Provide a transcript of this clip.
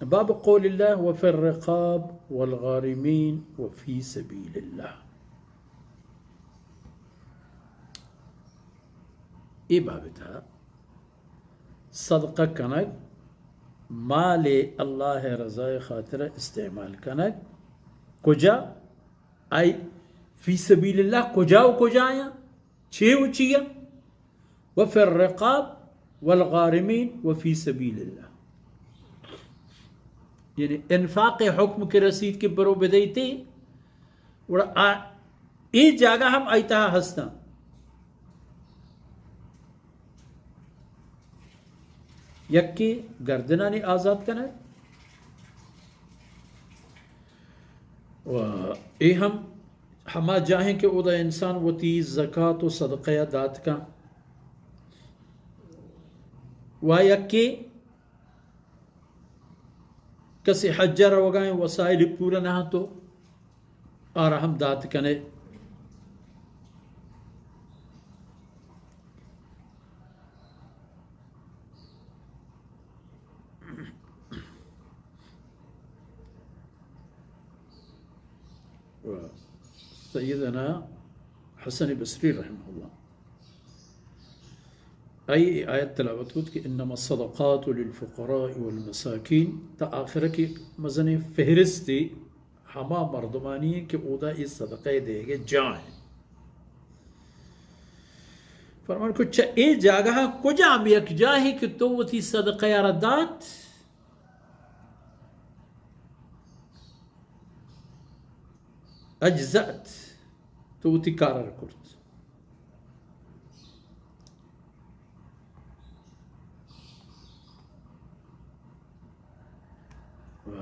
باب قول الله: وفي الرقاب والغارمين وفي سبيل الله. اے باب ءِ تہا صدقہ کنگ، مال اللہ ءِ رضا ءِ خاطر استعمال کنگ، کجا؟ آئی فی سبیل اللہ کجا و کجا یا چے و چیا؟ وفی الرقاب والغارمین وفی سبیل اللہ. یعنی انفاق حکم کہ رسیت کہ برو بدئیتے، گڑا آ، اے جاگہ ہم آئی تہا ہستاں. یکے گردنانی آزات کنگ و اے ہم ہما جاہیں کہ اودا انسان وتی زکات و صدقہ ءَ دات کن. و یکے کسے حج ءَ روگا ایں، وسائل پورا نہ تو آرا ہم دات کنے. سیدنا حسن بصری رحمہ اللہ، آئی آیت تلاوت کت کہ انما الصدقات للفقراء والمساکین، تا آخر کی مزنیں فہرستی ہما مردمانی ہیں کہ اودا اے صدقہ دیگے جاہیں. فرمان کو چہ اے جاگہ کجام یک جاہے کہ تو وتی صدقہ را دات، اجزأت، تو وتی کار ءَ کرت. و